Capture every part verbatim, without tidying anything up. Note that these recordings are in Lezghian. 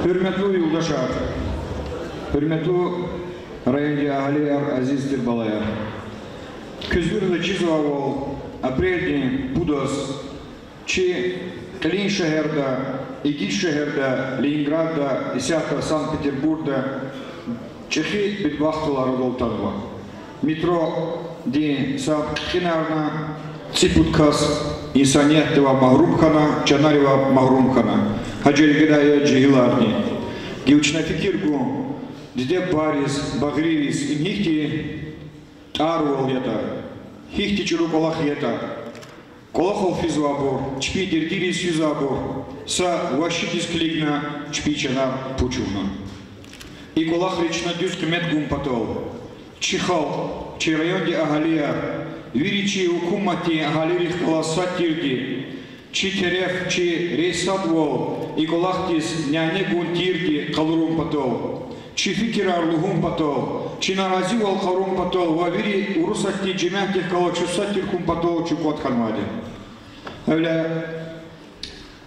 Гьуьрметлу юлдашар, гьуьрметлу райондин агьалияр, азиз тир балаяр! Куьз вирида чизвайвал, апрелдин пудаз чи кьилин шегьерда, игит шегьерда, Ленинградда, исятда Санкт-Петербургда чӀехи бедбахтвал арадал атанва. Метродин са кьинарна цӀипуд кас инсаниятдивай магьрум хьана, чанаривай магьрум хьана. Гьа жергедай я жегьиларни. Гила чна фикир гун, диде-бубайриз, багъририз им гьихьтин тӀарвал ятӀа, гьихьтин чӀуру кӀвалах ятӀа, кӀвалахал физвайбур, чпин дердийриз физвайбур са вагьшидиз килигна чпин чанар пуч авуна. И кӀвалахриз чна дуьз къимет гун патал, чи халкь, чи райондин агьалияр, вири чи гьукуматдин агьалийрихъ галаз сад тирди, чи тереф, чи рейсадвал и кӀвалахдиз няне гун тирди къалурун патал, чи фикирар лугьун патал, чи наразивал къалурун патал ва вири Урусатдин жемятдихъ галаз чун сад тир хьун патал чун кӀватӀ хьанвайди. Гьавиляй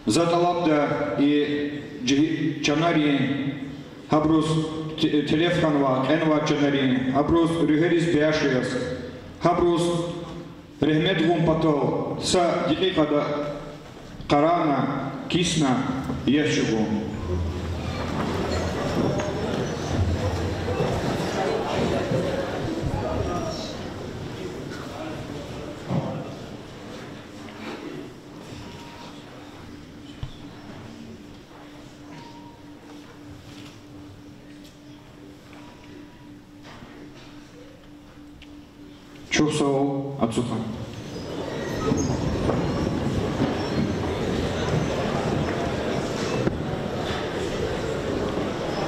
за тӀалабда и жи-, чанарин, гьабуруз те-, телеф хьанвай, кьенвай чанарин, гьабуруз руьгьериз бяш яз, гьабуруз регьмет гун патал са декьикьада къарагъна, кисна, яш чӀугун. Чухсагъул, ацукьан.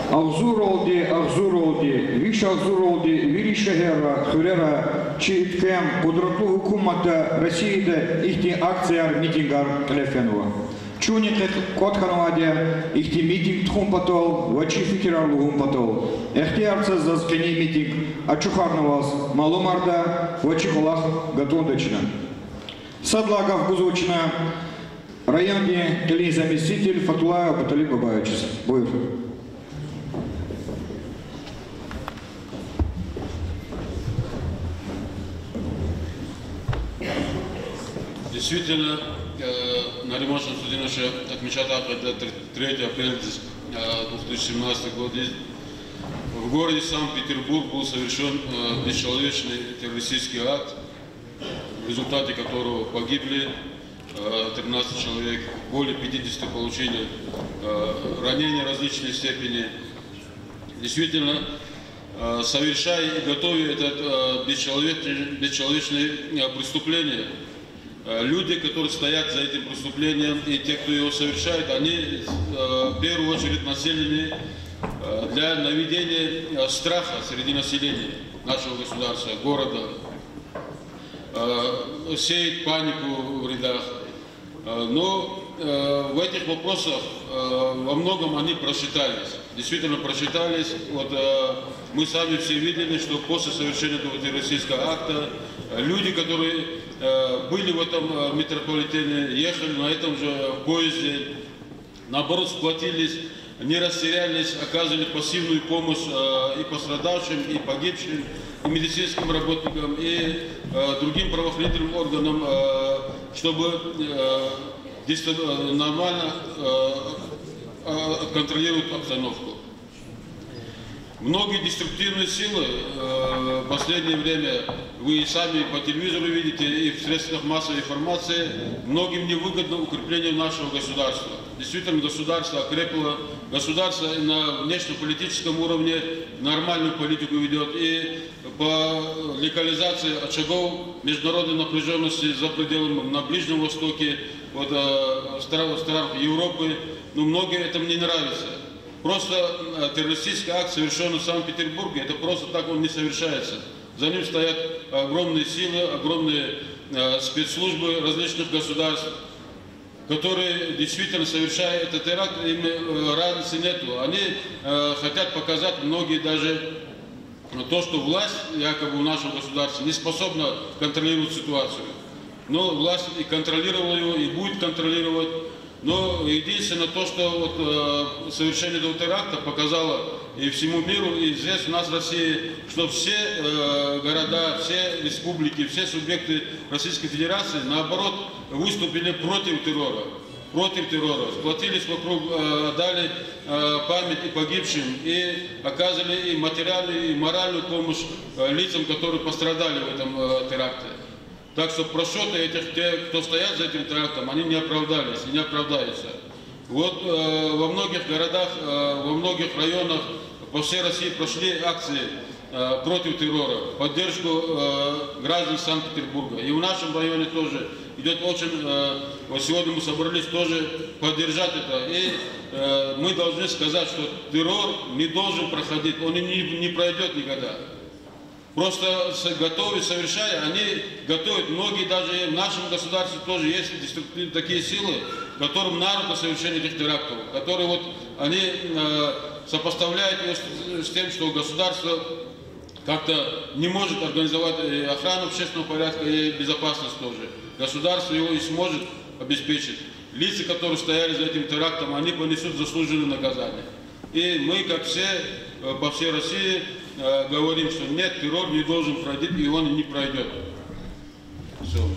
Агъзурралди, агъзурралди, виш агъзурралди вири шегьерра, хуьрера чи уьтквем, къудратлу гьукуматда, Россияда ихьтин акцияр, митингар кьиле фенва. Чунни кьве кӀватӀ хьанвайди я ихьтин митинг тухун патал ва чи фикирар лугьун патал. Ихтияр це заз къенин митинг ачухарнаваз малумарда ва чи кӀвалах гатӀунда чна. Сад лагьай гаф гузва чна райондин кьилин заместитель Фатуллаев Абуталиб Бабаевичаз. Буюр. Действительно, э, Нариман Шамсудинович отмечает, а, когда тр-, третьего апреля, э, две тысячи семнадцатого года, в городе Санкт-Петербург был совершён, э, бесчеловечный террористический акт, в результате которого погибли, э, тринадцать человек, более пятидесяти получили, э, ранения различной степени. Действительно, э, совершая и готовя это, э, бесчеловечное, бесчеловечное, э, преступление, э, люди, которые стоят за этим преступлением, и те, кто его совершает, они, э, в первую очередь нацелены, э, для наведения, э, страха среди населения нашего государства, города, э, сеять панику в рядах. Э, но, э, в этих вопросах, э, во многом они просчитались. Действительно просчитались. Вот, э, мы сами все видели, что после совершения этого террористического акта, э, люди, которые, э, были в этом, э, метрополитене, ехали на этом же поезде, наоборот, сплотились, не растерялись, оказывали пассивную помощь, э, и пострадавшим, и погибшим, и медицинским работникам, и, э, другим правоохранительным органам, э, чтобы, э, дисто-, э, нормально, э, э, контролировать обстановку. Многие деструктивные силы, э, в последнее время, вы и сами по телевизору видите, и в средствах массовой информации, многим невыгодно укрепление нашего государства. Действительно, государство окрепло, государство и на внешнеполитическом уровне нормальную политику ведёт, и по локализации очагов международной напряжённости за пределами, на Ближнем Востоке, вот, э, в стра-, в странах Европы, но многим это не нравится. Просто, э, террористический акт, совершённый в Санкт-Петербурге, это просто так он не совершается. За ним стоят огромные силы, огромные, э, спецслужбы различных государств, которые действительно, совершая этот теракт, им, э, разницы нету. Они, э, хотят показать, многие даже, то, что власть якобы в нашем государстве не способна контролировать ситуацию. Но власть и контролировала его, и будет контролировать. Но единственное то, что вот, э, совершение этого теракта показало и всему миру, и здесь, у нас в России, что все, э, города, все республики, все субъекты Российской Федерации, наоборот, выступили против террора. Против террора. Сплотились вокруг, э, дали, э, память и погибшим, и оказывали и материальную, и моральную помощь, э, лицам, которые пострадали в этом, э, теракте. Так что просчёты этих, те, кто стоят за этим терактом, они не оправдались и не оправдаются. Вот, э, во многих городах, э, во многих районах по всей России прошли акции, э, против террора, в поддержку, э, граждан Санкт-Петербурга. И в нашем районе тоже идёт очень, э, вот сегодня мы собрались тоже поддержать это. И, э, мы должны сказать, что террор не должен проходить, он и не, не пройдёт никогда. Просто с-, готовят, совершая, они готовят, многие даже в нашем государстве тоже есть деструктив-, такие силы, которым на руку совершение этих терактов, которые вот они, э, сопоставляют её с, с тем, что государство как-то не может организовать, э, охрану общественного порядка и безопасность тоже. Государство его и сможет обеспечить. Лица, которые стояли за этим терактом, они понесут заслуженное наказание. И мы, как все, э, по всей России, э, говорим, что нет, террор не должен пройти, и он и не пройдёт. Всё.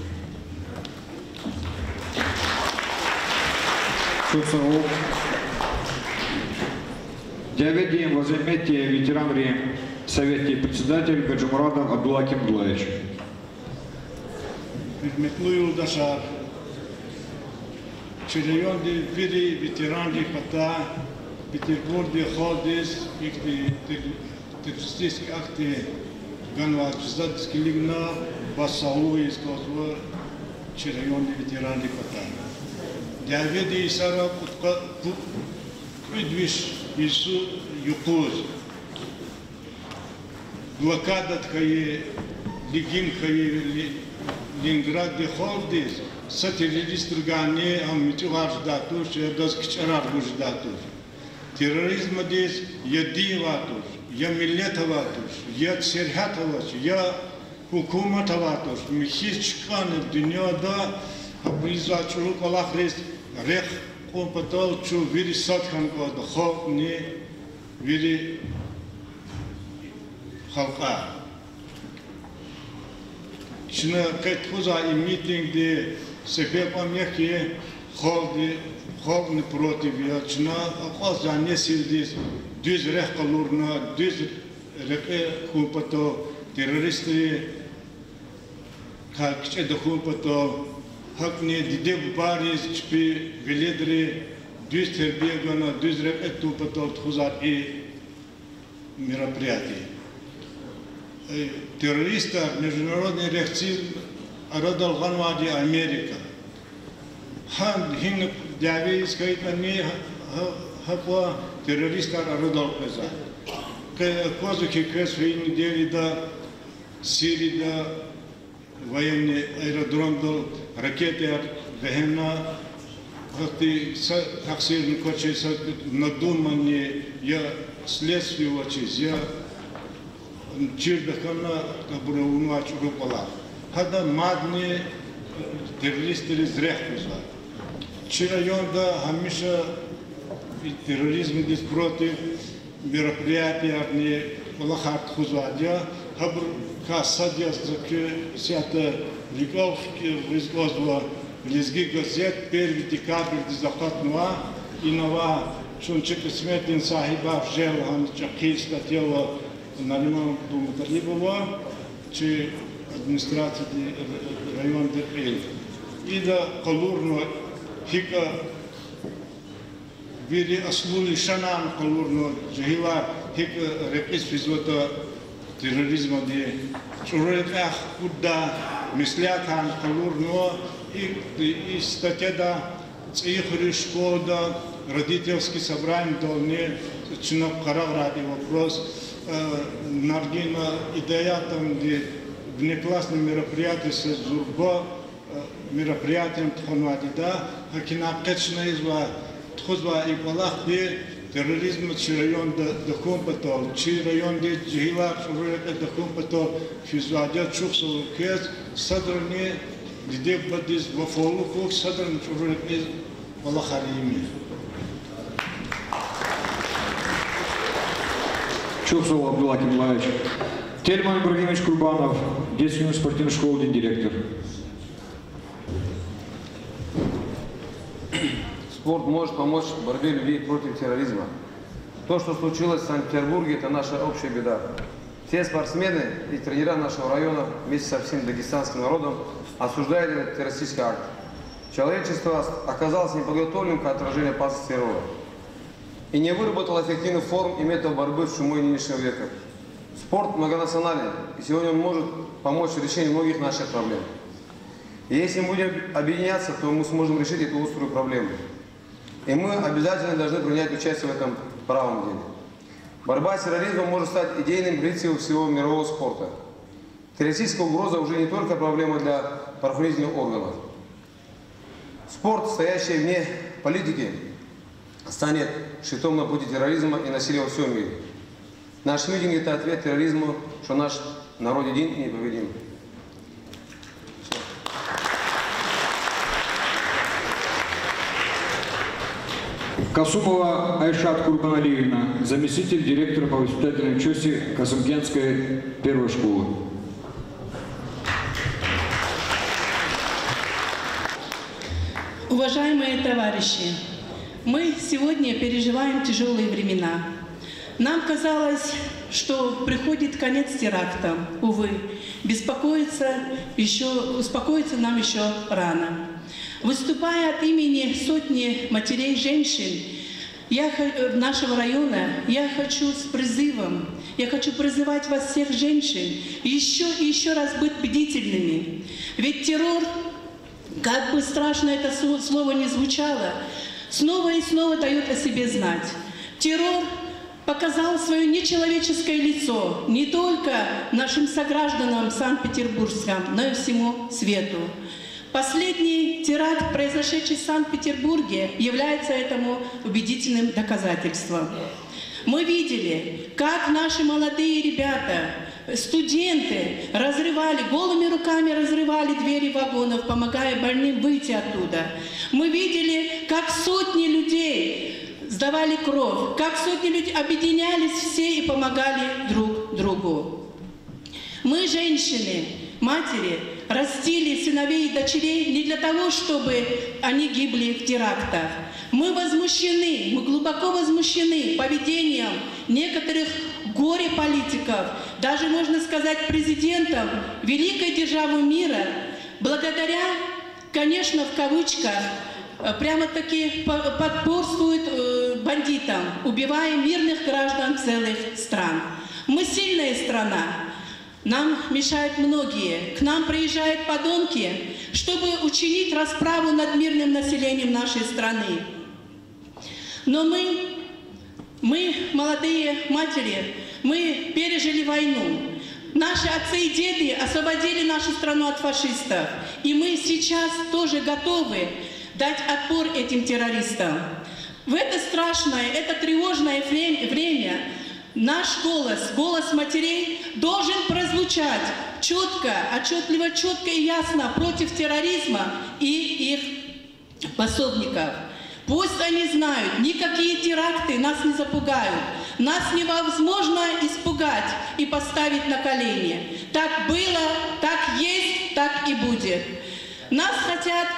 Чухсагъул. Дяведин ваз зегьметдин ветеранрин советдин председатель Гаджимурадов Абдулла Акимдуллаевич. Гьуьрметлу юлдашар, чи райондин вири ветеранрин патай Петербургдин халкьдиз ихьтин тер-, террористический акт ганвай жазадиз килигна, ваз сагълугъ ийиз кӀанзава чи райондин ветеранрин патай. Дяведин йисара кьудкъа-, кӀу-, кӀуьд виш йисуз юкъуз блокада хьайи, легим хьайи Ле-, Ленинграддин халкьдиз са террористрикайни ам муьтӀуьгъар жедай туш, я адаз кичӀерар гуз жедай туш. Терроризмдиз я дин авай туш, я миллет авай туш, я сергьят авач, я гьукумат авай туш, михьиз чкӀана дуьньяда гьабур ийизвай чӀуру кӀвалахриз рехъ кьун патал чун вири сад хьана кӀанда, халкьни, вири халкьар. Чна къе тухузвай и митингдин себеб ам я хьи, халкьди, халкьни против я, чна акьалтзавай несилдиз дуьз рехъ къалурна, дуьз рекье хьун патал, террористрикай кичӀе тахьун патал, гьакӀни диде-бубайриз, чпи веледриз дуьз тербия гана, дуьз рекье тун патал тухузвай и мероприятие. Э, террористар, международный рехсин арадал гъанвайди Америка. Гьа гьина дявейиз хьайитӀани, гьа, гьа, гьакӀа террористар арадал къвезвай. Къе-, аквазва хьи, квез фейи неделяда Сирида военный аэродромдал ракетаяр вегьена, гьахьтин са тахсирни квачиз, са надуманный, я следствие авачиз, я чир тахьана абур авунвай чӀуру кӀвалах. Гьада мадни террористриз рехъ гузвай. Чи районда гьамиша терроризмдиз против мероприятиярни кӀвалахар тухузвайди я. Гьабурукай сад яз за куь исятда рикӀел хкиз кӀанзава, Лезги газет первый декабрдиз акъатнава, ина авай чун чи кьисметдин сагьибар жезва лагьана чӀехи статья ава Нариман Абдулмуталибова, чи администрацияди, районди кьил. Ида къалурнава гьикӀ вири аслу лишанар къалурнава, жегьилар гьикӀ рекьиз физватӀа терроризмди, чӀуру рекьяй хкудда меслятар къалурнава, и, и статьяда ЦӀийи хуьруьн школада родительский собраниедални чна къарагърай и вопрос, э, Наргина Идаятовнади внеклассный мероприятиесиз зурба мероприятиени тухванвайди я, гьакӀни къе чна ийизвай, тухузвай и кӀвалахди терроризм чи районда тахьун патал, чи райондин жегьилар чӀуру рекье тахьун патал физвайди я. Чухсагъул квез, садрани диде-бубадиз вафалу хьухь, садрани чӀуру рекьиз Кӏвалахар ийимир. Чухсагъул, Абдулла Акимуллаевич. Тельман Ибрагимович Курбанов, детский спортивный школдин директор. Спорт может помочь в борьбе людей против терроризма. То, что случилось в Санкт-Петербурге, это наша общая беда. Все спортсмены и тренера нашего района вместе со всем дагестанским народом осуждают этот террористический акт. Человечество ос-, оказалось неподготовленным к отражению опасности террора и не выработало эффективных форм и методов борьбы с чумой нынешнего века. Спорт многонационален, и сегодня он может помочь в решении многих наших проблем. И если мы будем объединяться, то мы сможем решить эту острую проблему. И мы обязательно должны принять участие в этом правом деле. Борьба с терроризмом может стать идейным принципом всего мирового спорта. Террористическая угроза уже не только проблема для правоохранительных органов. Спорт, стоящий вне политики, станет щитом на пути терроризма и насилия во всём мире. Наш митинг — это ответ терроризму, что наш народ един и непобедим. Касумова Айшат Курбаналиевна, заместитель директора по воспитательной части Касымкентской первой школы. Уважаемые товарищи, мы сегодня переживаем тяжёлые времена. Нам казалось, что приходит конец терактам. Увы, беспокоиться ещё, успокоиться нам ещё рано. Выступая от имени сотни матерей, женщин, я хо-, э, нашего района, я хочу с призывом, я хочу призывать вас, всех женщин, ещё и ещё раз быть бдительными. Ведь террор, как бы страшно это су-, слово ни звучало, снова и снова даёт о себе знать. Террор показал своё нечеловеческое лицо не только нашим согражданам Санкт-Петербургским, но и всему свету. Последний теракт, произошедший в Санкт-Петербурге, является этому убедительным доказательством. Мы видели, как наши молодые ребята, студенты разрывали, голыми руками разрывали двери вагонов, помогая больным выйти оттуда. Мы видели, как сотни людей сдавали кровь, как сотни людей объединялись все и помогали друг другу. Мы, женщины, матери, растили сыновей и дочерей не для того, чтобы они гибли в терактах. Мы возмущены, мы глубоко возмущены поведением некоторых горе-политиков, даже, можно сказать, президентов великой державы мира, благодаря, конечно, в кавычках, э, прямо-таки по-, потворствуют, э, бандитам, убивая мирных граждан целых стран. Мы сильная страна. Нам мешают многие. К нам приезжают подонки, чтобы учинить расправу над мирным населением нашей страны. Но мы, мы, молодые матери, мы пережили войну. Наши отцы и деды освободили нашу страну от фашистов. И мы сейчас тоже готовы дать отпор этим террористам. В это страшное, это тревожное вре-, время наш голос, голос матерей должен прозвучать чётко, отчётливо, чётко и ясно против терроризма и их пособников. Пусть они знают, никакие теракты нас не запугают, нас невозможно испугать и поставить на колени. Так было, так есть, так и будет. Нас хотят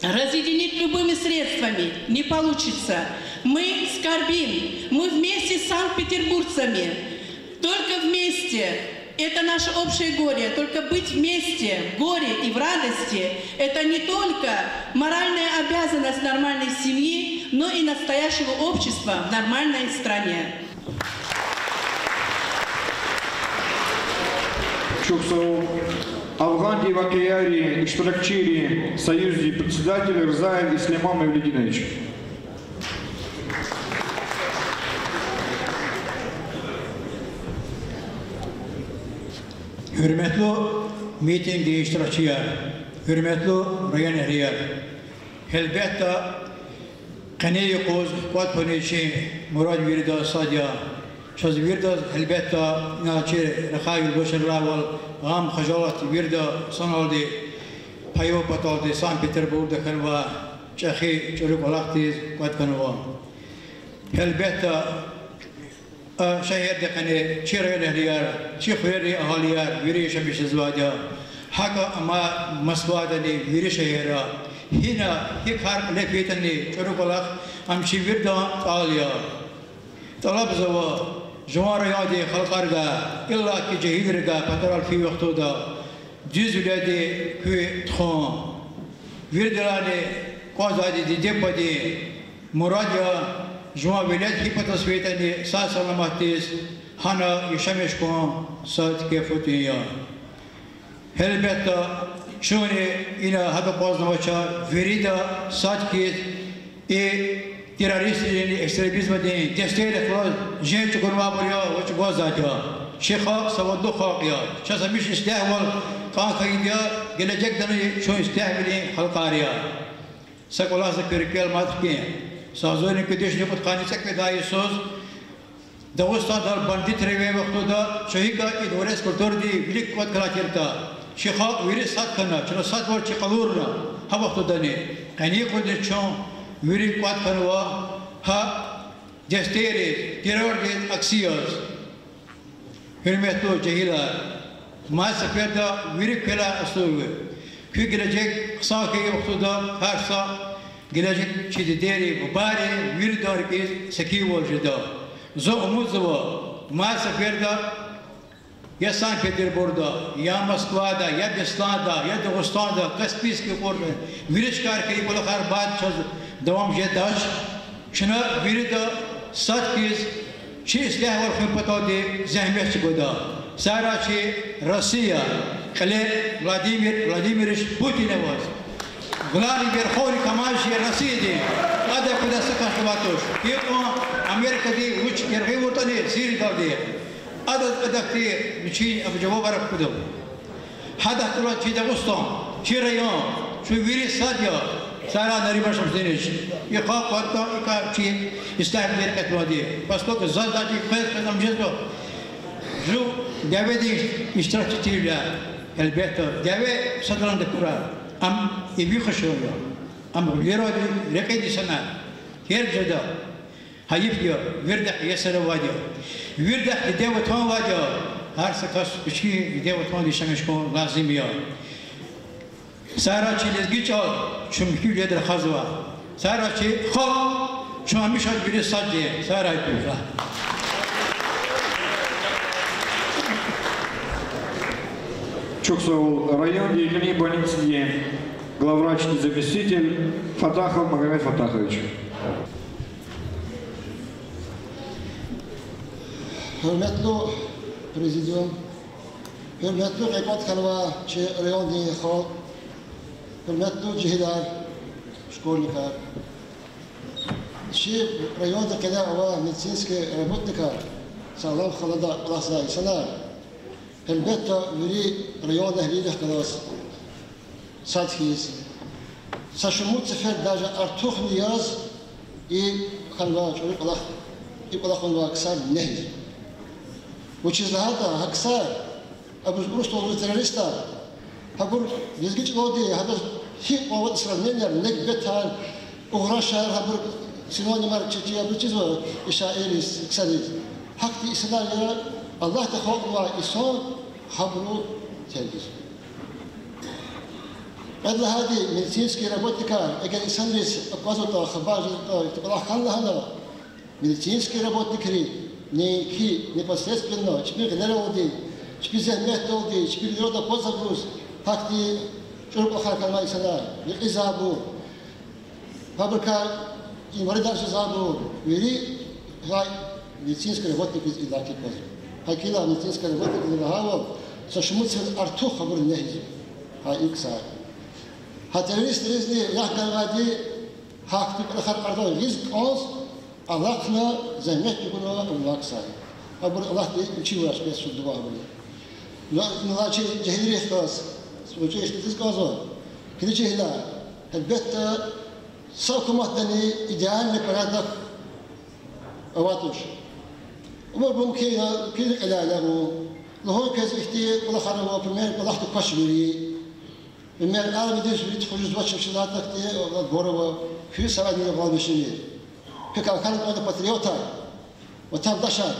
разъединить любыми средствами, не получится. Мы скорбим, мы вместе с санкт-петербургцами. Только вместе. Это наше общее горе. Только быть вместе в горе и в радости — это не только моральная обязанность нормальной семьи, но и настоящего общества в нормальной стране. Чухсагъул. Афгъандин вакъиайрин иштиракчийрин союздин председатель Рзаев Ислеман Мевлидинович. Гьуьрметлу митингдин иштиракчияр, гьуьрметлу районэгьлияр! Гьелбетда, къенин юкъуз кӀватӀ хьуниз чи мурад виридаз сад я. Чаз виридаз, гьелбетда, ина чи рахай юлдашрилайвал гъам-хажалат вирида саналди, пайван паталди Санкт-Петербургда хьанвай чӀехи чӀуру кӀвалахдиз кӀватӀ хьанва. Гьелбетда, а шегьердин къене чи районэгьлияр, чи хуьрерин агьалияр вири яшамиш жезвайди я. ГьакӀ амай Москвадани, вири шегьерра. Гьина гьи кар кьиле фейитӀани, чӀуру кӀвалах ам чи виридан тӀал я. ТӀалабзава жуван райондин халкьаргай, иллаки жегьилрикай патарал фейи вахтунда дуьзвилелди куь тухун. Виридалайни кӀанзавайди диде-бубадин мурад я, жуван велед гьи патаз фейитӀани сагъ-саламатдиз гьана яшамиш хьун, сад кеф-фу тӀуьн я. Гьелбетда, чунни ина гьакӀ акъвазнавач, вирида сад хьиз и террористрин, экстремизмдин дестейрихъ галаз женг чӀугунвайбур я ва чӀугвазвайди я. Чи халкь савадлу халкь я. Чаз гьамиша ислягьвал кӀан хьайиди я, гележегдани чун ислягьвилин халкьар я. Са кӀвалахза куь рикӀел мад хкин. Са гъвечӀи кӀуьд вишни кьудкъанни цӀекӀуьд лагьай йисуз Дагъустандал бандитри авай вахтунда чун гьикӀ и Дворец культурыди вилик кӀватӀ хьанай тиртӀа, чи халкь вири сад хьана, чна садвал чи къалурна. Гьа вахтундани, къенин къуьлни чун вири кӀватӀ хьанва гьа дестейриз, террордиз акси яз. Гьуьрметлу жегьилар, мад сеферда вири квелай аслув. Куь гележег хъсан хьайи вахтунда гьар са гележег чи дидейри, бубайри виридан рикӀиз секинвал жеда. Зун умудзава, мад сеферда я Санкт-Петербургда, я Москвада, я Бесланда, я Дагъустанда, Каспийский кьурда, вири чкайра хьайи кӀвалахар мад чаз давам жедач. Чна вирида сад хьиз чи ислягьвал хуьн паталди зегьмет чӀугвада. Сагърай чи Россия, кьиле Владимир Владимирович Путин аваз. Главный верховный командующий Россияди, ада куьда са кас авай туш. Гьикьван Америкади вуч яргъи авуртӀани Сириядалди, адаз, адахъди вичин абур жавабар кутунва. Гьадахъ галаз чи Дагъустан, чи район, чун вири сад я, сагърай Нариман Шамсудинович. И халкь кӀватӀна, и кар чи ислягьвилер кьетӀнавайди. Поскольку заз дачи къвез-къвез ам жезва, жув дяведин иштиракчивилер, гьелбетда, дяве садрани тахьурай, ам и ви хушур я, ам вирида рекьиди санал терг жеда. Гьайиф я, виридахъ есер авайди я. Виридахъ диде-ватан авайди я. Гьар са кас вичин диде-ватандиз яшамиш хьун лазим я. Сагърай чи лезги чӀал, чун михьивилелди рахазва. Сагърай чи халкь, чун гьамиша вири сад я. Сагърай куьн. Чухсагъул, райондин кьилин больницадин главврачдин заместитель Фатахов Магомед Фатахович. Гьуьрметлу президиум, гьуьрметлу къекъвед хьанвай чи райондин халкь, гьуьрметлу жегьилар, школьникар, чи райондин къене авай медицинский работникар, сагълам халада кӀвалахзавай инсанар, гьелбетда, вири райондин агьлийрихъ галаз сад хьиз, са шумуд сеферда даже артухни яз и хьанвай чӀуру кӀвалах, и кӀвалах авунвай ксар негьизва. Вучиз лагьайтӀа гьа ксар, абуруз урус лугьуз террористар, гьабур лезги чӀалалди гьадаз гьикьван аватӀа сравненияр, некӀбетар, угърашар, гьабур синонимар чи, чи абуруз чизва и шаирриз, ксариз. Гьахьтин инсанар я, Аллагьди халкьнавай инсан гьабуру тергизва. Кьвед лагьайди, медицинский работникар эгер инсанриз аквазватӀа, хабар жезватӀа, ихьтин кӀвалах хьана лагьана, медицинский работникри неинки непосредственно чпин гъилералди, чпин зегьметдалди, чпин гъилералди аквазвайбуруз, гьахьтин чӀуру кӀвалахар хьанвай инсанар, рекьизвайбур, гьабурукай инвалидар жезвайбур, вири гьа медицинский работникриз иллаки аквазва. Гьакӏ хьайила медицинский работникриз лагьайвал, са шумуд сефердиз артух гьабур негьизва. Гьа и ксар. Гьа террористризни рехъ ганвайди гьахьтин кӀвалахар арадал гъиз кӀанз, алахъна, зегьмет чӀугуна авунвай ксар я. Абур Аллагьди вичи вач, бес шукур, дуьа гьабуруз. Ва, ва чи жегьилрихъ галаз, вучиз ихтилатиз кӀанзава, килиг жегьилар, гьелбетда, са гьукуматдани идеальный порядок авайд туш. Абур мумкин я, килиг кьилел ягъун. Лугьун квез ихьтин кӀвалахар ава, пример, кӀвалахда квач вири. Умер Алвидиз вири тухуз жезвач, вучиз лагьайтӀа ахьтин гвар ава, куь савадни гъалмишмир. Куь кӀвалахар кӀанда патриотар, ватандашар.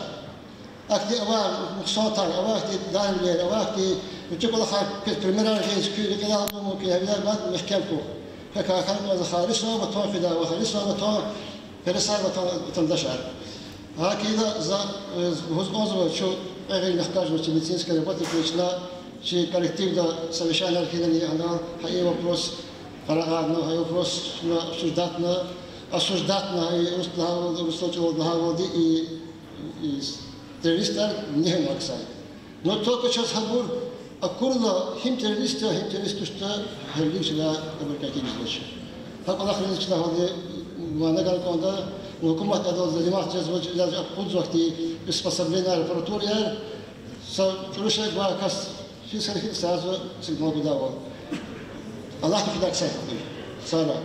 Ахьтин авай нукьсантар, авай ахьтин данлер, авай ахьтин вичи кӀвалахар, куь примерар жез, куь рекьелай алудун мумкин, гьавиляй мад мягькем хьухь. Куь кӀвалахар кӀанда халис ватан фидай, халис ватан пересар, ватан, ватандашар. ГьакӀ хьайила за, э, лугьуз кӀанзава, чун кьве гъил нахтажна чи медицинский работникри чна, чи коллективда совещание хьанани гьанал, гьа и вопрос къарагъарна, гьа и вопрос чна обсуждатна, осуждатна, и урус лагьайвал-, урус чӀалал лагьайвалди и, и террористар негьна ксай. Но только чаз гьабур акурла, гьим террорист я, гьим террорист туштӀа, гьелелиг чна абур кӀан килигзавач. Гьа кӀвалахриз чна гьалди мана гана кӀанда, гьукумат адал заниматься жезва, жез акъудзавайди приспособление, аппаратураяр, са чӀуру шей гвай кас физ хьайитӀа сразу сигнал гудайвал. Аллагьди куьн ксай хьухь. Сагърай.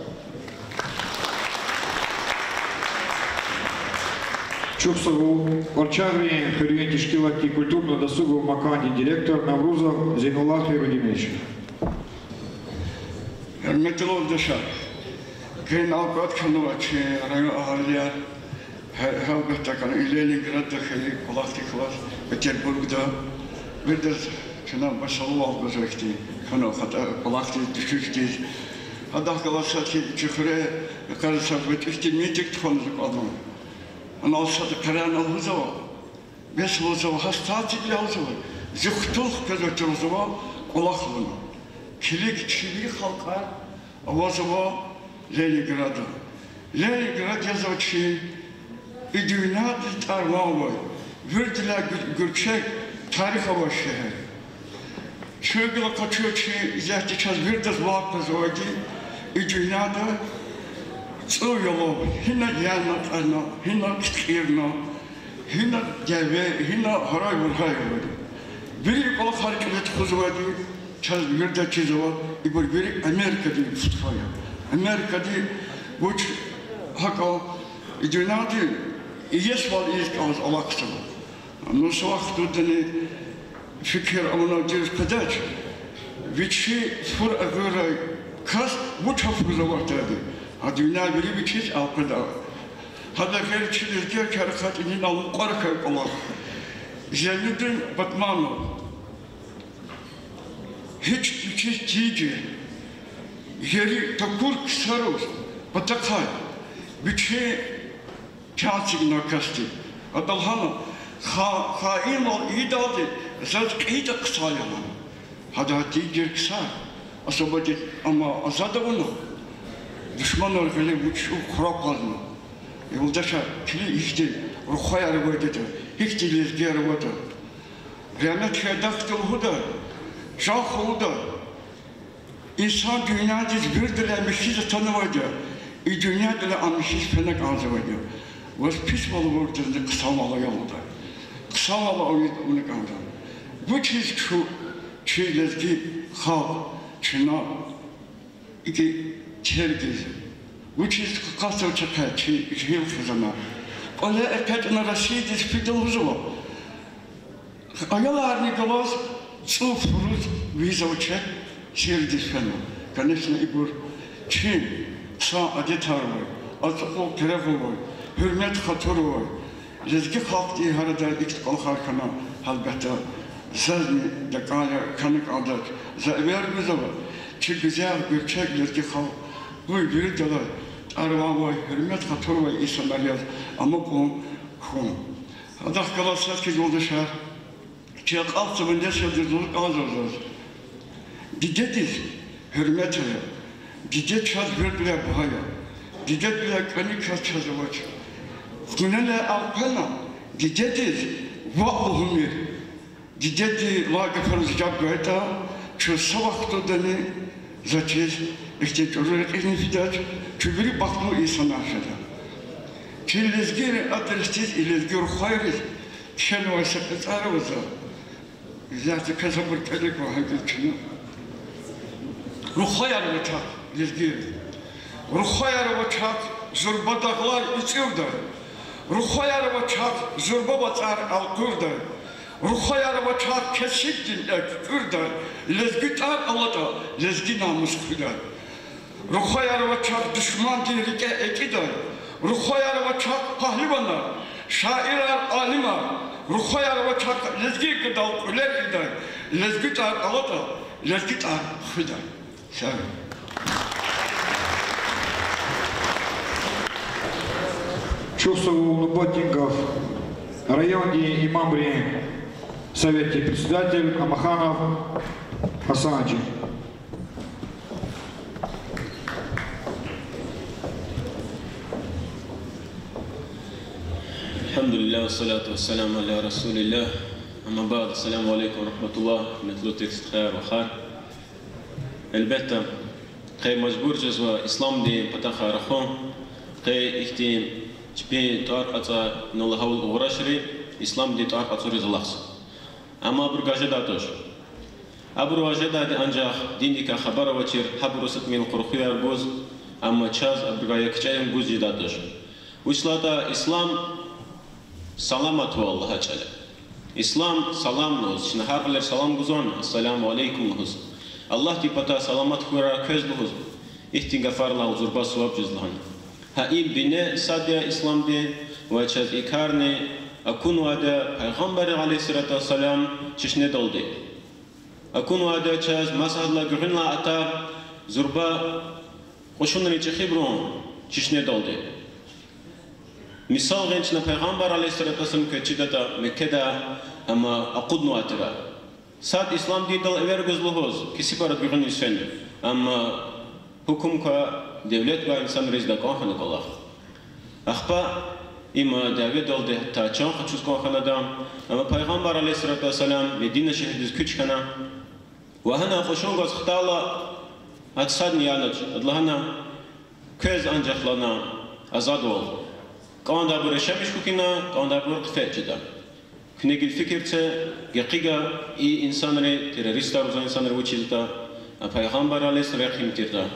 Чухсагъул, Орчагърин хуьруьн тешкилатдин культурно-досуговый макандин директор Наврузов Зейнуллагь Хайрудинович. Гьуьрметлу юлдашар, генал кӀватӀ хьанва чи район агьалияр, гье-, гьелбетда, кӀан и Ленинградда хьайи кӀвалахдихъ галаз, Петербургда, виридаз чна машаллавал гузва ихьтин хьанва хатӀа кӀвалахдиз, дуьшуьшдиз. Гьадахъ галаз сад хьи чи хуьре йикъара са вичӀи хьтин митинг тухвана зи кӀвале. Анал сад къарагъна лугьузва, бес лугьузва, гьа стадияда лугьузва, зи хтул хквезвачир лугьузва кӀвалах авуна. Килиг, чи вири халкьар авазва Ленинграда. Ленинград язва чи и дуьньядиз тӀвар-ван авай, виридалай гуь-, гуьрчег тарих авай шегьер. Чун гила къачу чи исятда чаз виридаз ван къвезвайди, и дуьньяда цӀуд йолов гьина яна кьена, гьина кикӀирна, гьина дяве, гьина гьарай-вургьай авайди. Вири кӀвалахар кьиле тухузвайди чаз виридаз чизва, ибур вири Америкадин пудкъад я. Америкада вуч гьакӀан и дуьньяда иесивал ийиз кӀанзава алахъзава. Ну, са вахтундани фикир авунвайди къведач, вичи фур агъурай кас вуч гьахьзаватӀа, а дуьнья вири вичиз элкъведа. Гьадан гъейри чи лезгийрикай рахайтӀани инал мукьвара хьайи кӀвалах. Зейнудин Батманов. Гьич вичиз тийижир, ери такур ксариз патахъай, вичи чан эцигна касди. Ада лагьана, ха-, хаинвал ийидалди заз кьейитӀа хъсан я лагьана. Гьада тийижир ксар освободить, амма азад авуна, душманар гъиле вуч хурапазна. Юлдашар, килиг, гьихьтин рухваяр авайди, гьихьтин лезгияр аватӀа. Регьмет хьайи дах лугьуда, чан хулуда, инсан дуьньядиз виридалай михьиз атанвайди я, и дуьньядилай ам михьиз фена кӀанзавайди я. Ваз писвал авурдазни хъсанвал ая лугьуда. Хъсанвал авуна кӀанда. Вучиз чу-, чи лезги халкь чна икӀ тергиз, вучиз къакъатзава чахъ чи жегьил хизанар? КӀвале экъечӀна Россиядиз фида лугьузва. Аяларни галаз цӀуд фуруз везва чеб сирдиз фена. Конечно, ибур чи хъсан адетар авай, ацукьун-къерехун авай, гьуьрмет-хатур авай лезги халкьдин гьарадай икӀ кӀвалахар хьана, гьелбетда, зазни дакӀан я, хьана кӀандач. За эвер гузва, чи гуьзел, гуьрчег лезги халкь къуй виридалай тӀвар-ван авай, гьуьрмет-хатур авай инсанар яз амукьун хьун. Гьадахъ галаз сад хьиз, юлдашар, чи акьалтзавай несилдиз лугьуз кӀанзава заз: дидедиз гьуьрмет ая, диде чаз виридалай багьа я, дидедилай кӀани кас чаз авач. Къуьнелай элкъвена дидедиз ваъ лугьумир. Дидедилай гафариз жаваб гайтӀа, чун са вахтундани, заз чиз, ихьтин чӀуру рекьизни фидач, чун вири бахтлу инсанар жеда. Чи лезгийрин адресдиз, и лезги рухвайриз кхьенвай са кьецӀар ава за. Исятда квез абур кӀелиз кван гьа чна. Рухваяр ава чахъ, лезгийри. Рухваяр ава чахъ зурба дагълар ицӀурдай. Рухваяр ава чахъ зурба вацӀар элкъурдай. Рухваяр авачах кесибдин экв кьуьрдай, лезги тӀвар алатӀа, лезги намус хуьдай. Рухваяр авачах душмандин рикӀе экӀидай, рухваяр авачах пагьливанар, шаирар, алимар, рухваяр авачах лезги гадал кьуьлер ийидай, лезги тӀвар алатӀа, лезги тӀвар хуьдай. Чувствовал Лубатингов, райондин имамрин советдин председатель Амаханов Гьасанжи. الحمد لله والصلاة والسلام على رسول الله. أما بعد، السلام عليكم ورحمة الله. Гьуьрметлу тек стхаяр, вахар. Гьелбетда, къе мажбур жезва исламдин патахъай рахун, къе ихьтин чпин тӀвар кьацӀа, инал гьавал угърашри, исламдин тӀвар кьацӀуриз алахъзава. Амма абур гьа жедай туш. Абурувай жедайди анжах диндикай хабар авачир, гьабуруз са тӀимил къурхуяр гуз, амма чаз абурувай я кичӀе гуз жедай туш. Вучиз лагьайтӀа ислам саламатвал лагьай чӀал я. Ислам салам лугьуз, чна гьар кьилер салам гузвани, السلام عليكم лугьуз. Аллагьдин патай саламат хьурай квез лугьуз, ихьтин гафар лагьайла зурба суваб жез лагьана. Гьа и бине сад я исламдин, ва чаз и карни акунвайди я Пайгъамбарри, عليه الصلاة والسلام, чешнедалди. Акунвайди я чаз масадалай гуьгъуьнлай атӀа зурба кьушунрин чӀехибурун чешнедалди. Мисал гъин чна Пайгъамбар, عليه الصلاة والسلام, квез чидатӀа Меккеда, амма акъуднавай тир. Сад ислам диндал эвер гуз лугьуз, кесиб арада гуьгъуьниз фена. Амма гьукум квай, девлет гвай инсанриз дакӀан хьана кӀвалах. Ахпа има дяведалди гьатта чан къачуз кӀан хьана ада, амма Пайгъамбар, عليه الصلاة والسلام, Медина шегьердиз куьч хьана. Ва гьана кьушун гваз хтайла, ада садни янач, ада лагьана: квез анжах лагьана азадвал. КӀандайбур яшамиш хьухь хьана, кӀандайбур хъфеч жеда. Куьне гила фикир це, гекъигай и инсанри, террористар лугьузвай инсанри вучиз ятӀа, а Пайгъамбар, عليه السلام, рехъ гьим тиртӀа.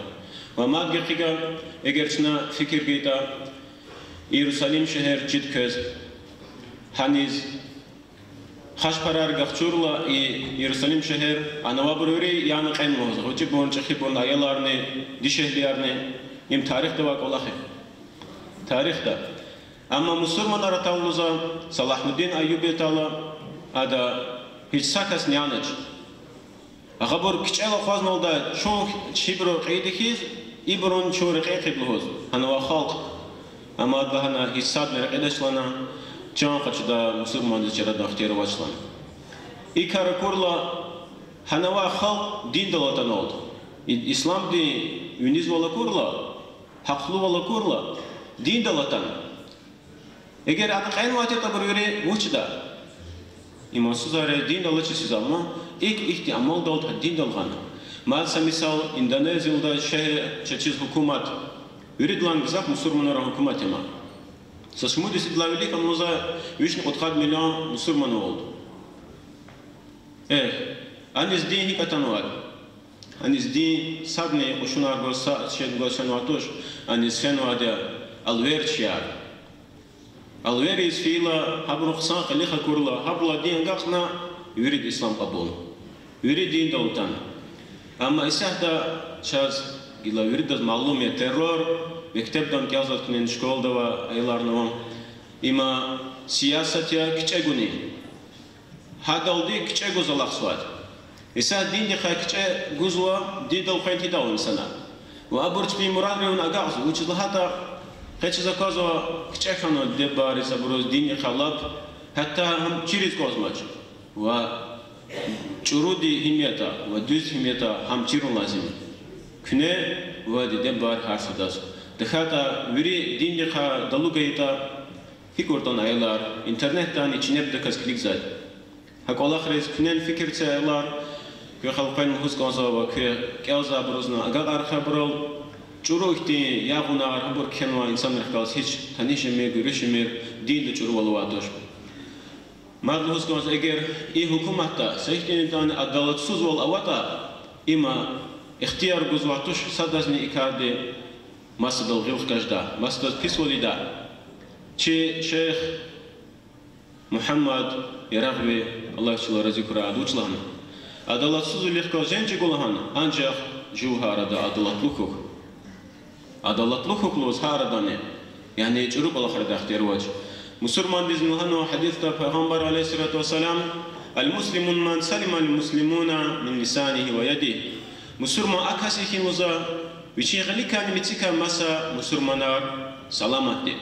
Ва мад гекъигай, эгер чна фикир гайитӀа, Иерусалим шегьер чид квез, гьаниз хашпарар гахчурла и Иерусалим шегьер, ана авайбур вири яна кьена лугьуз, гъвечӀибурни, чӀехибурни, аяларни, дишегьлиярни, им тарихдавай кӀвалах я. Тарихда. Амма мусурманар атайла лугьузва, Салагьудин Айюби атайла, ада гьич са касни янач. Агъабур кичӀела акъвазналда чун чибуру рекьида хьиз, ибурун чун рекье хъийида лугьуз, гьанавай халкь. Амма ада лагьана, гьич садни рекьидач лагьана, чан къачуда мусурмандиз чарадан ихтияр авач лагьана. И кар акурла, гьанавай халкь диндал атанвалда. И-, исламдин винизвал акурла, гьахълувал акурла, диндал атана. Эгер ана кьенвайтӀа абур вири вуч жеда? Имансузари диндал алачиз физва, амма икӀ ихьтин амалдалди гьа диндал гъана. Мад са мисал, Индонезиялди шегьер чечиз гьукумат, виридалайни гзаф мусурманрин гьукумат я ам. Са шумуд йисалай вилик ам лугьузва вишни кьудкъад миллион мусурман авалда. Эхь, аниз дин гьикӀ атанвайди? Аниз дин садни кьушунар гваз, са шейни гваз фенвай туш, аниз фенвайди я алверчияр. Алвериз фейила, гьабурун хъсан къилих акурла, гьабурулай дин агакьна, вирида ислам кьабулна. Вири диндал атана. Амма исятда чаз гила виридаз малум я террор, мектебдани кӀелзаватӀани, школада авай аяларни ва има сиясат я кичӀе гунин. Гьадалди кичӀе гуз алахъзавайди. Исятда диндихъай кичӀе гузва, диндал къвен тийидайвал инсанар. Ва абур чпин мурадрив агакьзава, вучиз лагьайтӀа къе чаз аквазва кичӀе хьанвай диде-бубайриз, абуруз диндихъай лап, гьатта гьам чириз кӀанзамач. Ва чӀуруди гьим ятӀа, ва дуьз гьим ятӀа, гьам чирун лазим я. Куьне ва диде-бубайри гьар садаз. ТахьайтӀа вири диндихъай далу гайитӀа, гьикӀ кӀантӀани аялар интернетдани чинебдаказ килигзавайди. Гьа кӀвалахриз куьнени фикир це, аялар, куь хелфин лугьуз кӀанзава ва куь кӀелзавайбурузни агакьарихъ абурал, чӀуру ихьтин ягъунар, гьабур кхьенвай инсанрихъ галаз гьич таниш жемир, гуьруьш жемир, динда чӀурувал авай туш. Мад лугьуз кӀанзава, эгер и гьукуматда са ихьтин ятӀани адалатсузвал аватӀа, има ихтияр гузвай туш садазни и карди масадал гъил хкаждай, масадаз писвал ийидай. Чи шейх Мугьаммад Ярагъви, Аллагь чалай рази хьурай, ада вуч лагьана? Адалатсузвилихъ галаз женг чӀугу лагьана, анжах жув гьа арада адалатлу хьухь. Адалатлу хьухь лугьуз гьа арадани, яни чӀуру кӀвалахрикай ихтияр авач. Мусурмандиз лагьанва гьадисда Пайгъамбар عليه الصلاة والسلام: المسلم من سلم المسلمون من لسانه ويده. Мусурман а кас я хьи лугьузва, вичин гъиликайни мецикай маса мусурманар саламатди.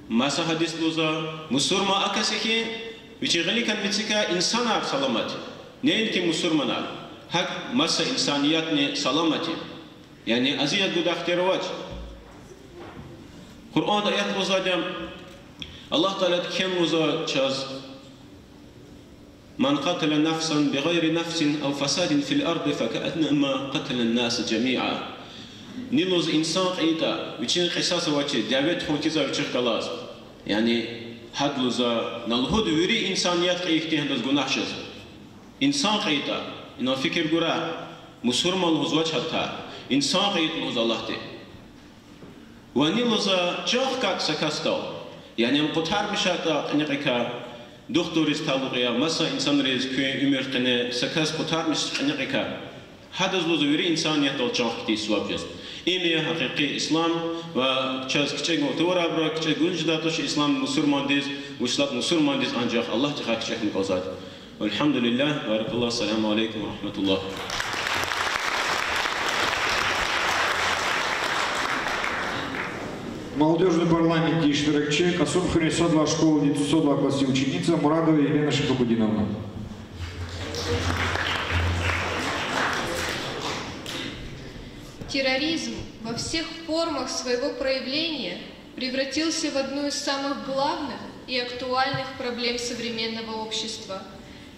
Маса гьадис лугьузва, мусурман а кас я хьи, вичин гъиликайни мецикай инсанар саламат я. Неинки мусурманар, гьакӀ маса инсаниятни саламат я. Яни азият гудай ихтияр авач. Къуръанда аят лугьузвайди я, Аллагь Таалади кхьена лугьузва чаз: من قتل نفسا بغير نفس أو فساد في الأرض فكأنما قتل الناس جميعا. Ни лугьуз инсан кьейтӀа, вичин кьисас авачир, дяве тухун хьиз вичихъ галаз, яни гьада лугьузва, на лугьуд вири инсаният кьейи хьтин гьадаз гунагь жез. Инсан кьейтӀа, инал фикир гурай, мусурман лугьузвач гьатта, инсан кьейтӀа лугьуз Аллагьди. Ва ни лугьузва чан хкатӀа са касдал, яни ам къутармишайтӀа кьиникьикай, духтурриз талукь я, маса инсанриз куьн уьмуьр къене са кас къутармиш кьиникьикай, гьадаз лугьузва вири инсаниятдал чан хкидай суваб жез. Им я гьакъикъи ислам, ва чаз кичӀе гун тавурай абуру, кичӀе гун жедай туш ислам мусурмандиз, вучиз лагьайтӀа мусурмандиз анжах Аллагьдихъай кичӀе хьун кӀанзавайди. والحمد لله، بارك الله، السلام عليكم ورحمة الله. Молодёжный парламентдин иштиракчи, Кьасумхуьруьн сад лагьай школадин цӀусад лагьай классдин ученица Мурадова Елена Шихабудиновна. Терроризм во всех формах своего проявления превратился в одну из самых главных и актуальных проблем современного общества.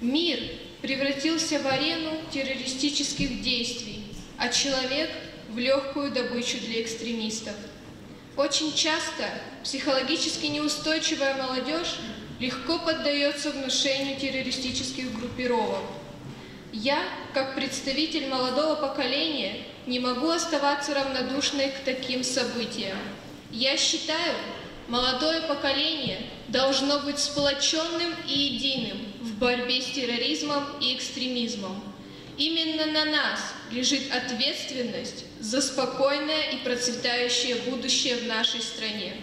Мир превратился в арену террористических действий, а человек — в лёгкую добычу для экстремистов. Очень часто психологически неустойчивая молодёжь легко поддаётся внушению террористических группировок. Я, как представитель молодого поколения, не могу оставаться равнодушной к таким событиям. Я считаю, молодое поколение должно быть сплочённым и единым в борьбе с терроризмом и экстремизмом. Именно на нас лежит ответственность за спокойное и процветающее будущее в нашей стране.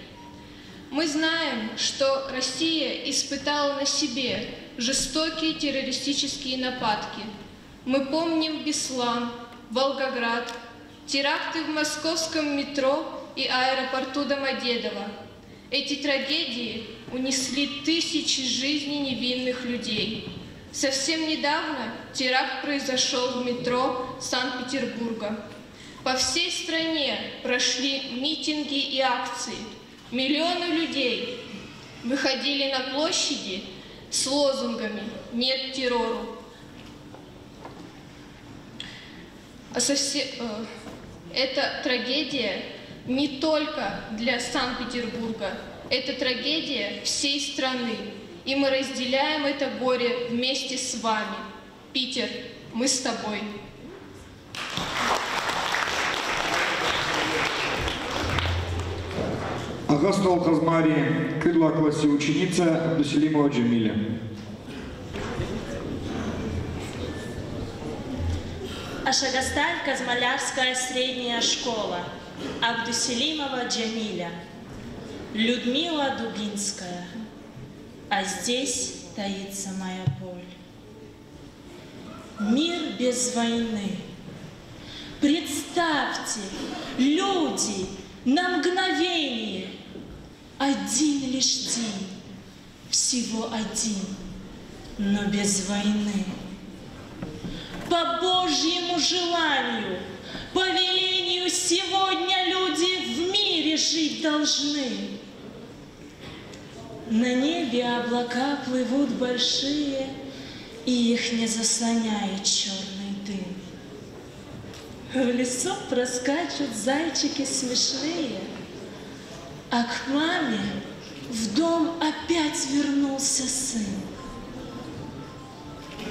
Мы знаем, что Россия испытала на себе жестокие террористические нападки. Мы помним Беслан, Волгоград, теракты в московском метро и аэропорту Домодедово. Эти трагедии унесли тысячи жизней невинных людей. Совсем недавно теракт произошёл в метро Санкт-Петербурга. По всей стране прошли митинги и акции. Миллионы людей выходили на площади с лозунгами «Нет террору». А совсе-, э, это трагедия не только для Санкт-Петербурга, это трагедия всей страны. И мы разделяем это горе вместе с вами. Питер, мы с тобой. Агъа СтӀал Къазмайрин кӀуьд лагьай классдин ученица Абдуселимова Жамиля. Ашагасталь, Казмалярская средняя школа. Абдуселимова Жамиля. Людмила Дубинская. А здесь таится моя боль. Мир без войны. Представьте, люди, на мгновение. Один лишь день, всего один, но без войны. По Божьему желанию, по велению сегодня люди в мире жить должны. На небе облака плывут большие, и их не заслоняет чёрный дым. В лесу проскачут зайчики смешные, а к маме в дом опять вернулся сын.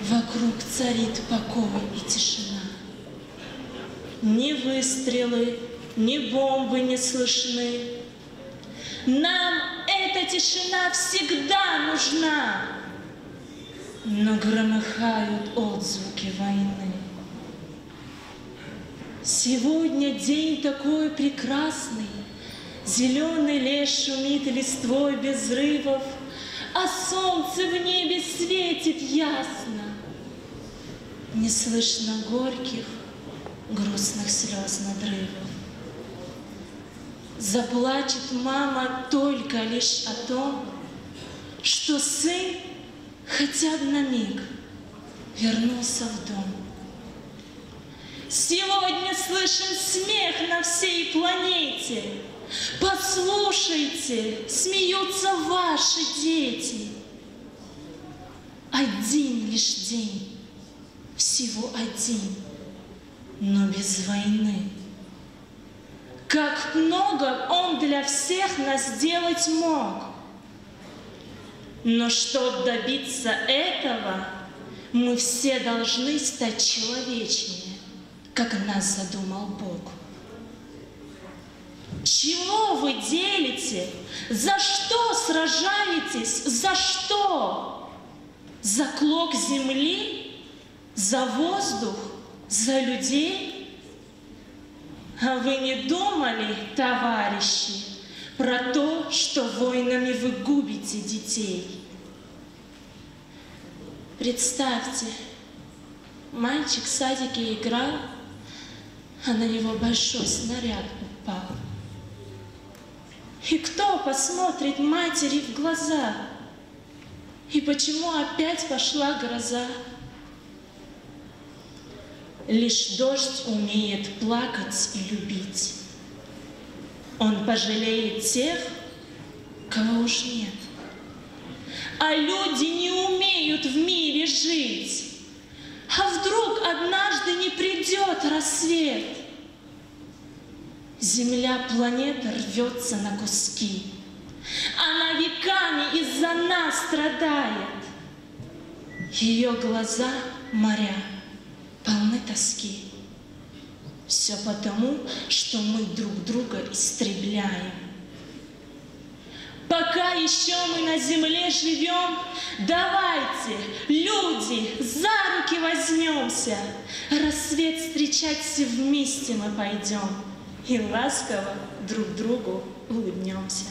Вокруг царит покой и тишина. Ни выстрелы, ни бомбы не слышны. Нам тишина всегда нужна, но громыхают отзвуки войны. Сегодня день такой прекрасный, зелёный лес шумит листвой без взрывов, а солнце в небе светит ясно. Не слышно горьких, грустных слёз надрывов. Заплачет мама только лишь о том, что сын хотя бы на миг вернулся в дом. Сегодня слышен смех на всей планете. Послушайте, смеются ваши дети. Один лишь день, всего один, но без войны. Как много он для всех нас сделать мог. Но чтоб добиться этого, мы все должны стать человечнее, как нас задумал Бог. Чего вы делите? За что сражаетесь? За что? За клок земли? За воздух? За людей? А вы не думали, товарищи, про то, что войнами вы губите детей? Представьте, мальчик в садике играл, а на него большой снаряд упал. И кто посмотрит матери в глаза? И почему опять пошла гроза? Лишь дождь умеет плакать и любить. Он пожалеет тех, кого уж нет. А люди не умеют в мире жить. А вдруг однажды не придёт рассвет? Земля планета рвётся на куски. Она веками из-за нас страдает. Её глаза, моря, полны тоски. Всё потому, что мы друг друга истребляем. Пока ещё мы на земле живём, давайте, люди, за руки возьмёмся. Рассвет встречать все вместе мы пойдём и ласково друг другу улыбнёмся.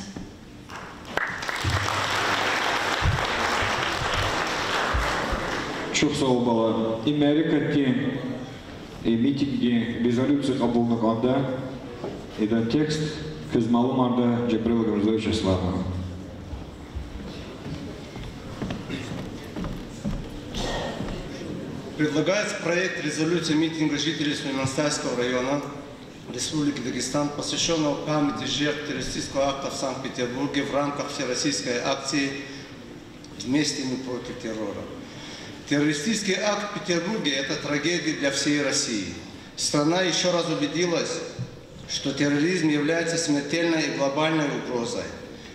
Чухсагъул, бала. И мярекатдин, и митингдин резолюция кьабулна кӀанда. Идан текст квез малумарда Жабраил Гамзатович Асланова. Предлагается проект резолюции митинга жителей Сулейман-Стальского района Республики Дагестан, посвящённого памяти жертв террористического акта в Санкт-Петербурге в рамках всероссийской акции «Вместе мы против террора». Террористический акт в Петербурге — это трагедия для всей России. Страна ещё раз убедилась, что терроризм является смертельной и глобальной угрозой.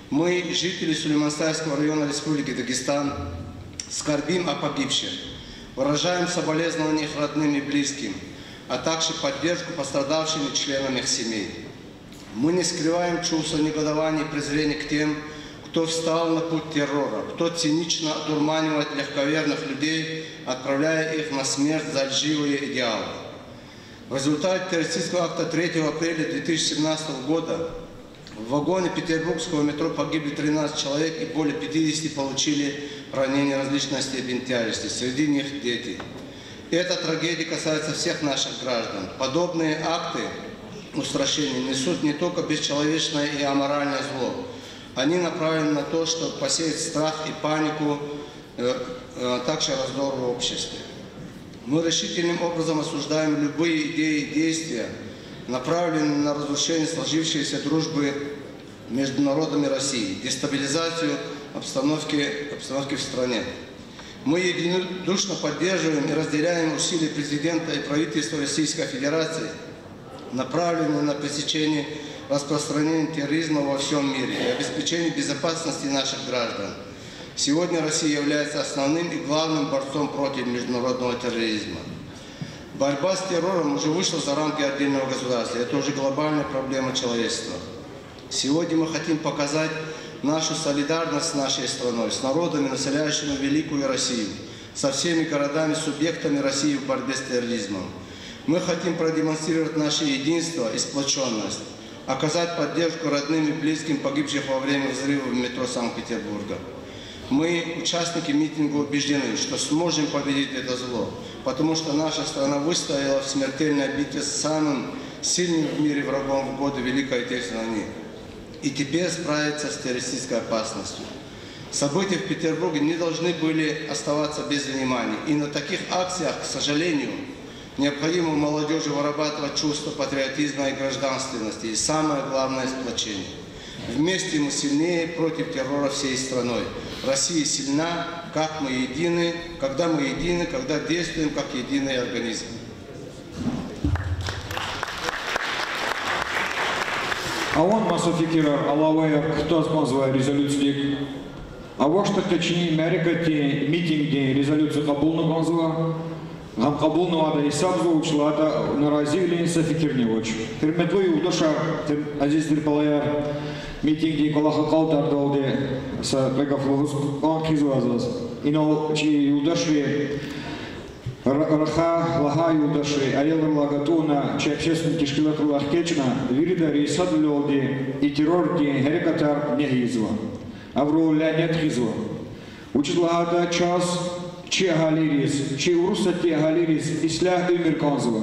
Мы, жители Сулейман-Стальского района Республики Дагестан, скорбим о погибших, выражаем соболезнования их родным и близким, а также поддержку пострадавшим и членам их семей. Мы не скрываем чувства негодования и презрения к тем, кто встал на путь террора, кто цинично одурманивает легковерных людей, отправляя их на смерть за лживые идеалы. В результате террористического акта третьего апреля две тысячи семнадцатого года в вагоне петербургского метро погибли тринадцать человек и более пятидесяти получили ранения различной степени тяжести, среди них дети. Эта трагедия касается всех наших граждан. Подобные акты устрашения несут не только бесчеловечное и аморальное зло, они направлены на то, чтобы посеять страх и панику, э, э, а также раздор в обществе. Мы решительным образом осуждаем любые идеи и действия, направленные на разрушение сложившейся дружбы между народами России, дестабилизацию обстановки, обстановки в стране. Мы единодушно поддерживаем и разделяем усилия президента и правительства Российской Федерации, направленные на пресечение распространения терроризма во всём мире и обеспечение безопасности наших граждан. Сегодня Россия является основным и главным борцом против международного терроризма. Борьба с террором уже вышла за рамки отдельного государства. Это уже глобальная проблема человечества. Сегодня мы хотим показать, нашу солидарность с нашей страной, с народами, населяющими великую Россию, со всеми городами-субъектами России в борьбе с терроризмом. Мы хотим продемонстрировать наше единство и сплочённость, оказать поддержку родным и близким погибших во время взрыва в метро Санкт-Петербурга. Мы, участники митинга, убеждены, что сможем победить это зло, потому что наша страна выстояла в смертельной битве с самым сильным в мире врагом в годы Великой Отечественной войны и теперь справится с террористической опасностью. События в Петербурге не должны были оставаться без внимания, и на таких акциях, к сожалению, необходимо у молодёжи вырабатывать чувство патриотизма и гражданственности, и самое главное, сплочения. Вместе мы сильнее, против террора всей страной. Россия сильна, как мы едины, когда мы едины, когда действуем как единый организм. Аван маса фикирар, алаваяр кутаз кӀанзавай резолюциядик. Авачтахъ къе чи мярекатдин, митингдин резолюция кьабулна кӀанзава. Гьам кьабулнавайда гьисабзава, вучиз лагьайтӀа наразивилин са фикирни авач. Гьуьрметлу юлдашар, тир азиз тир балаяр, митингдин кӀвалах акьалтӀардалди са кьве гаф лугьуз кӀан хъийизва заз. Инал чи юлдашри, ра-, рахай, лагьай юлдашри, аялрилай гатӀунна, чи общественный тешкилатрилай хкечӀна, вирида рейисадвилелди и террордин гьерекатар негь ийизва. Абурал лянет гъизва. Вучиз лагьайтӀа чаз, чи агьалийриз, чи Урусатдин агьалийриз ислягь уьмуьр кӀанзава.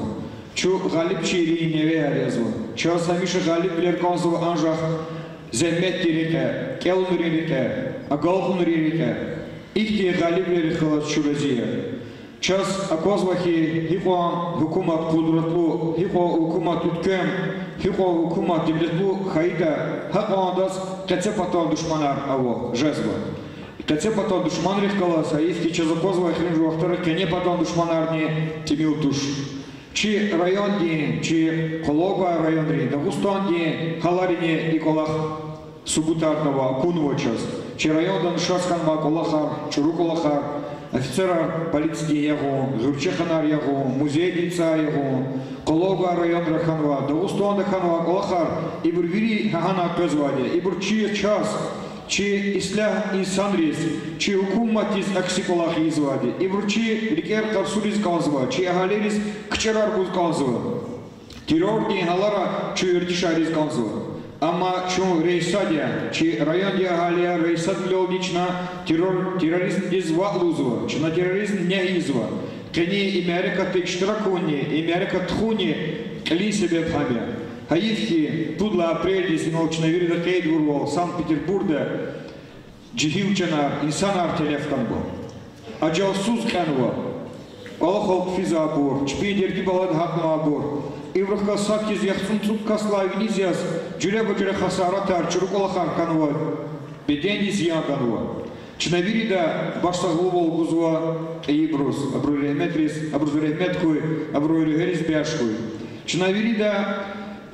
Чун гъалибчийрин невеяр язва. Чаз гьамиша гъалибвилер кӀанзава анжах зегьметдин рекье, кӀелунрин рекье, агалкьунрин рекье. Ихьтин гъалибвилерихъ галаз чун рази я. Чаз аквазва хьи, гьикьван гьукумат къудратлу, гьикьван гьукумат уьтквем, гьикьван гьукумат девлетлу хьайитӀа, гьакьван адаз къецепатан душманар ава, жезва. Къецепатан душманрихъ галаз, гьайиф хьи, чаз аквазвай эхиримжи вахтара къенепатан душманарни тӀимил туш. Чи райондин, чи къуллугъай районрин, Дагъустандин гьаларини и кӀвалах субутарнава, акунва чаз. Чи районда нушаз хьанвай кӀвалахар, чӀуру кӀвалахар, офицерар полициядин ягъун, гъуьрчеханар ягъун, музейдин цӀай ягъун, къуллугъай районра хьанвай, Дагъустанда хьанвай кӀвалахар, ибур вири гьа-, гьана къвезвайди я. Ибур чиз чаз, чи ислягь инсанриз, чи гьукуматдиз акси кӀвалах ийизвайди я. Ибур чи рикӀер къарсуриз кӀанзава, чи агьалийриз кичӀерар гуз кӀанзава. Террордин гьалара чун вердишариз кӀанзава. Амма чун рейисад я, чи райондин агьалияр рейисадвилелди чна террор-, терроризмдиз ваъ лугьузва, чна терроризм негь ийизва. Къенин и мярекатда иштирак авунни, и мярекат тухунни кьилин себеб гьам я. Гьайиф хьи, пуд лагьай апрелдиз инал чна вирида къейдвурвал Санкт-Петербургда жегьил чанар, инсанар телеф хьанва. Ажалсуз кьенва. КӀвалахал хъфизвайбур, чпин дерди-балад гьатнавайбур. Ибурухъ галаз сад хьиз яхцӀурни цӀуд касдилай виниз яз жуьреба-жуьре хасаратар, чӀуру кӀвалахар хьанва, бедендиз зиян ганва. Чна вирида башсагълувал гузва кьейибуруз, абуру регьметриз, абуруз регьмет хьуй, абурун руьгьериз бяж хьуй. Чна вирида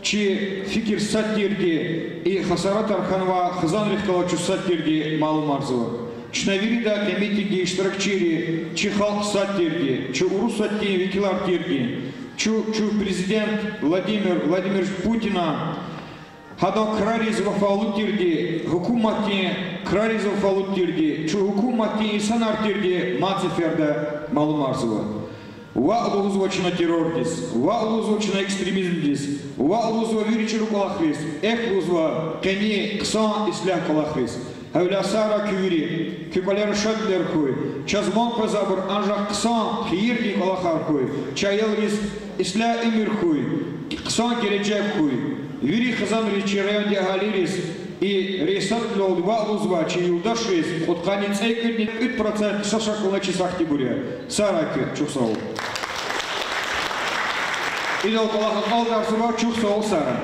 чи фикир сад тирди, и хасаратар хьанвай хизанрихъ галаз чун сад тирди малумарзава. Чна вирида, къе митингдин иштиракчийри, чи халкь сад тирди, чи Урусатдин векилар тирди, чун, чун президент Владимир Владимирович Путина, гьадан крариз вафалу тирди, гьукуматдин крариз вафалу тирди, чун гьукуматдин инсанар тирди мад сеферда малумарзава. Ваъ лугьузва чна террордиз, ваъ лугьузва чна экстремизмдиз, ваъ лугьузва вири чӀуру кӀвалахриз, эхь лугьузва къенин хъсан ислягь кӀвалахриз. Гьавиляй сагърай куьн вири, куь кӀвалера шадвилер хьуй, чаз ван къвезвайбур анжах хъсан хийирдин кӀвалахар хьуй, чи аялриз ислягь уьмуьр хьуй, хъсан гележег хьуй. Вири хизанриз, чи райондин агьалийриз, и рейисадвилелди ваъ лугьузвай чи юлдашриз, кьудкъанни цӀекӀуьдни кӀуьд процент са шакални чи сахтибур я. Сагърай куьн, чухсагъул. Идал кӀвалах акьалтӀарзава, чухсагъул сагърай.